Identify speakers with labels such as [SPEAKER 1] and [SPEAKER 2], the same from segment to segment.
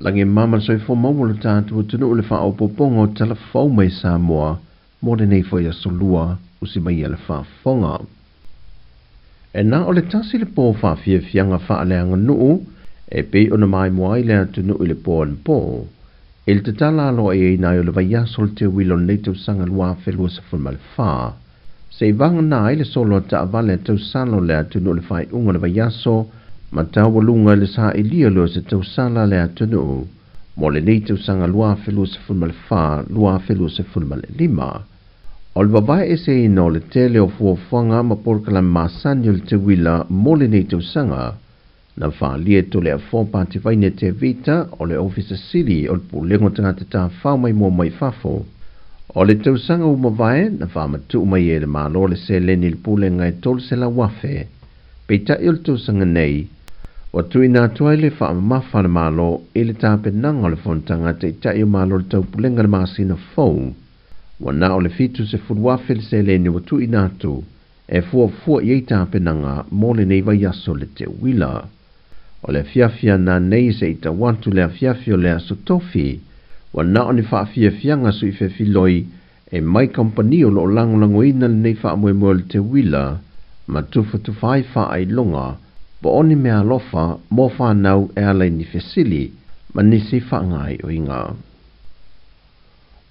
[SPEAKER 1] Lagi e mama le soifua maua o lo tatou atunuu i le faaopoopoga o tala fou mai Samoa mo lenei foi aso lua usi mai le faafofoga. E na o le tasi le po faafiafiaga faaleaganuu e pei ona maimoa ai le atunuu i le po anapo i le tatala aloaiaina ai o le vaiaso o le teuila o lenei tausaga 2024. Se i vagana ai le solo a taavale a tausala o le atunuu i le faaiuga o le vaiaso ma taualuga i le sailia lea o se tausala a le atunuu mo lenei tausaga 2024-2025. O le vavae eseina o le tele o fuafuaga ma polokalame masani o le teuila mo lenei tausaga na faaalia e Toleafoa Pativaine Tevita o le Ofisa Sili o le Pulega o Tagata Tafao mai mua mai fafo. O le tausaga ua mavae na faamatuu mai e le Malo le seleni i le pulega e 300,000. Peitai o le tausaga nei, ua tuuina atu ai le faamamafa a le Malo i le tapenaga o le fonotaga a Taitai o Malo o le Taupulega i le masina fou. Ua na o le 70,000 le seleni ua tuuina atu e fuafua i ai tapenaga mo lenei vaiaso le teuila. O le afiafi ana nei se i tau atu le afiafi o le aso tofi, ua na o ni faafiafiaga suifefiloi e mai kamupani o lo o lagolagoina lenei faamoemoe o le teuila ma tufatufa ai faailoga po o ni meaalofa mo fanau e ala i ni fesili ma nisi faagaoioiga.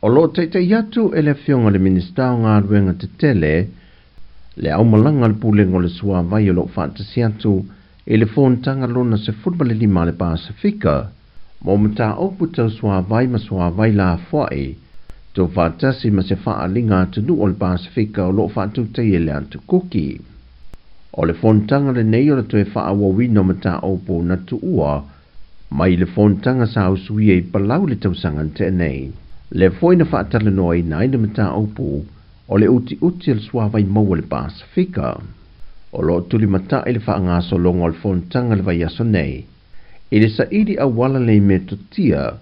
[SPEAKER 1] O lo o taita'i atu e le Afioga i le Minisita o Galuega Tetele le aumalaga a le Pulega o le Suavai o lo o faatasi atu i le Fonotaga lona 15 a le Pasefika mo mataupu tau suavai ma suavai lafoai, tuufaatasi ma se faaaliga atunuu o le Pasefika o lo o faatautaia e le Atu Kuki. O le fonotaga lenei o le toe faaauauina o mataupu na tuua mai le fonotaga sa usuia i Palau i le tausaga na tea nei. Lea foi na faatalanoaina ai le mataupu o le utiuti o le suavai maua i le Pasefika. O lo o tulimatai le faagasologa o le fonotaga i le vaiaso nei i le saili auala le metotia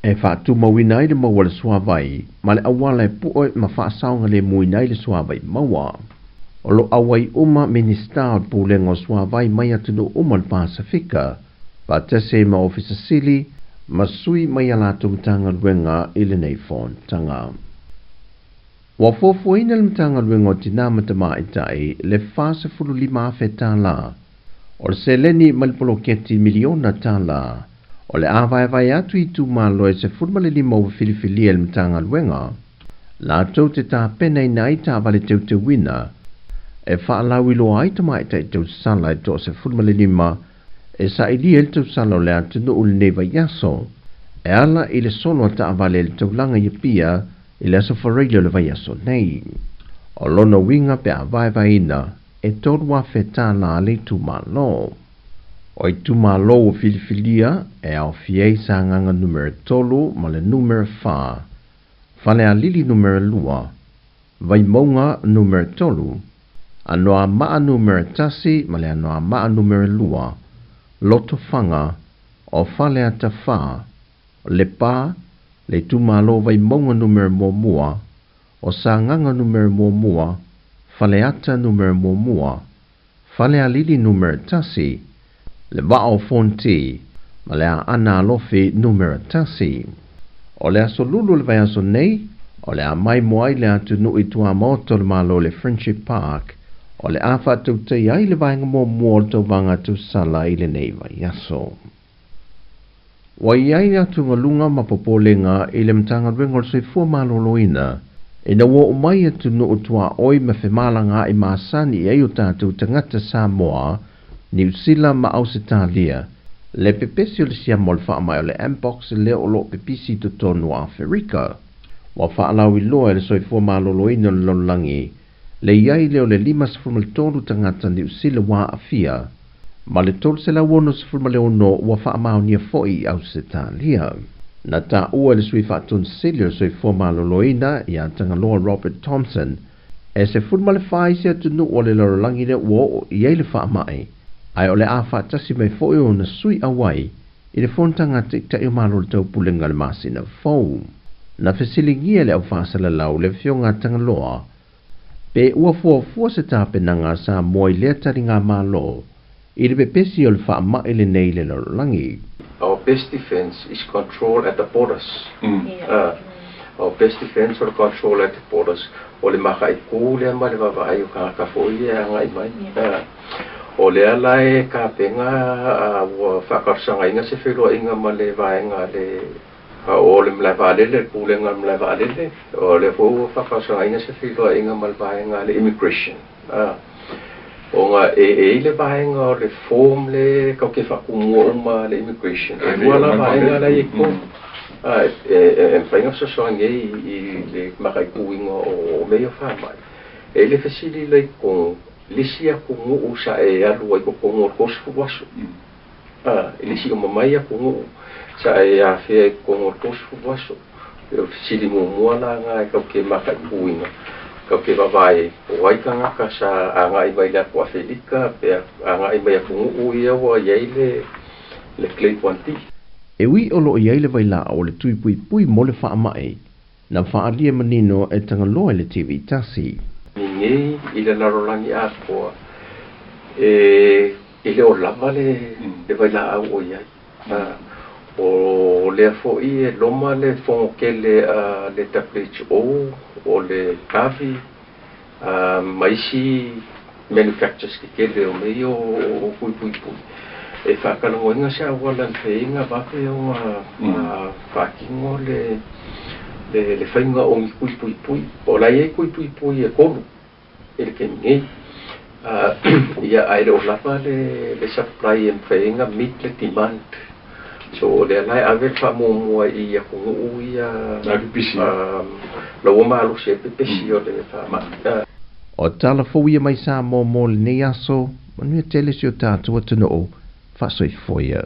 [SPEAKER 1] e faatumauina ai le maua o le suavai ma le auala e pue ma faasaogalemuina ai le suavai maua. O lo o auai uma Minisita o le Pulega o Suavai mai atunuu uma o le Pasefika, faatasi ai ma Ofisa Sili ma sui mai a latou Matagaluega i lenei fonotaga. Ua fuafuaina e le Matagaluega o Tinā ma Tamaitai le $45,000 o le seleni mai le poloketi miliona tala o le a vaevae atu i itumalo e 15 ua filifilia e le Matagaluega latou te tapenaina ai taavale teuteuina e faalauiloa ai tamaitai tausala e toa-15 e sailia ai le tausala o le atunuu i lenei vaiaso e ala i le solo a taavale i le taulaga i Apia i le aso Faraile o le vaiaso nei. O lona uiga pe a vaevaeina e $3,000 le itumalo. O itumalo ua filifilia e aofia ai Sagaga Numera 3 ma le Numera 4, Falealili Numera 2, Vaimauga Numera 3, Anoamaa Numera 1 ma le Anoamaa Numera 2, Lotofaga, o Faleata 4, Lepa, le itumalo Vaimauga Numera 1, o Sagaga Numera 1, Faleata Numera 1, Falealili Numera 1, le Vaa o Fonoti ma le Aana Alofi Numera 1. O le aso Lulu o le vaiaso nei, o le a maimoa ai le atunuu i tuamaota o le Malo i le Friendship Park, o le a faatautaia ai le vaega muamua o le tauvaga tausala i lenei vaiaso. Ua i ai atugaluga ma popolega i le Matagaluega o le Soifua Maloloina ina ua oo mai atunuu tuaoi ma femalagaai masani i ai o tatou tagata Samoa, Niu Sila ma Ausetalia, le pepesi o le siama o le faamai o le Mpox lea o lo o pepisi i totonu o Aferika. Ua faalauiloa e le Soifua Maloloina o le lalolagi le i ai lea o le 53 tagata Niu Sila ua aafia ma le 366 ua faamaonia foi i Ausetalia. Na taua e le Sui Faatonu Sili o le Soifua Maloloina ia Tagaloa Robert Thompson, e 14 isi atunuu o le lalolagi lea ua oo i ai le faamai, ae o le a faatasi mai foi ona sui auai i le Fonotaga a Taitai o Malo o le Taupulega i le masina fou. Na fesiligia e le aufaasalalau le Afioga a Tagaloa pe ua fuafua se tapenaga a Samoa i lea taligamalo I le pepesi o le faamai lenei i le lalolagi.
[SPEAKER 2] Our best defense is control at the borders. Our best defense o le control at the borders. O le makaʻikū lea ma le vaavaai o tagata foi ia e agai mai. O lea la e tapena ua faatalosagaina se feiloaiga ma le vaega a le o le malae vaalele, le pulega o le malae vaalele. O lea foi ua faatalosagaina se feiloaiga ma le vaega a le immigration. Ona e i ai le vaega o le form le tatou te faatumua uma a le immigration. E lua la vaega la e i totonu. E mafai ona fesoasoani ai i le mataituina o mea ia o faamai. E i ai le fesili la i totonu, le isi atunuu sa e alu ai i totonu o le 30 aso. I le isi uma mai atunuu sa e afea i totonu o le 30 aso. O le fesili muamua la lena e tatou te mataituina, tatou te vaavaai ai, o ai tagata sa agai mai le atu Afelika pe agai mai atunuu ia ua i ai le Clade 1D.
[SPEAKER 1] E ui o loo i ai le vailaau o le tui puipui mo le faamai, na faaalia manino e Tagaloa i le TV tasi.
[SPEAKER 2] Nei i le lalolagi atoa e le o lava le vailaau o i ai. O lea foi e loma le fonotele a le WHO, o le Gavi, ma isi manufacturers tetele o mea ia o puipuipui. E faatalanoaina se auala e mafai ai ona vave ona faatino le faiga o ni tuipuipui. O la e i ai tuipuipui e 3 i le taimi nei. Ia ae le o lava le supply e mafai ai ona meet le demand. So o lea la e ave le faamuamua i atunuu ia la ua malosi ai pepesi o le faamai.
[SPEAKER 1] O tala fou ia mai Samoa mo lenei aso, manuia tele si o tatou atunuu, faasoifoia.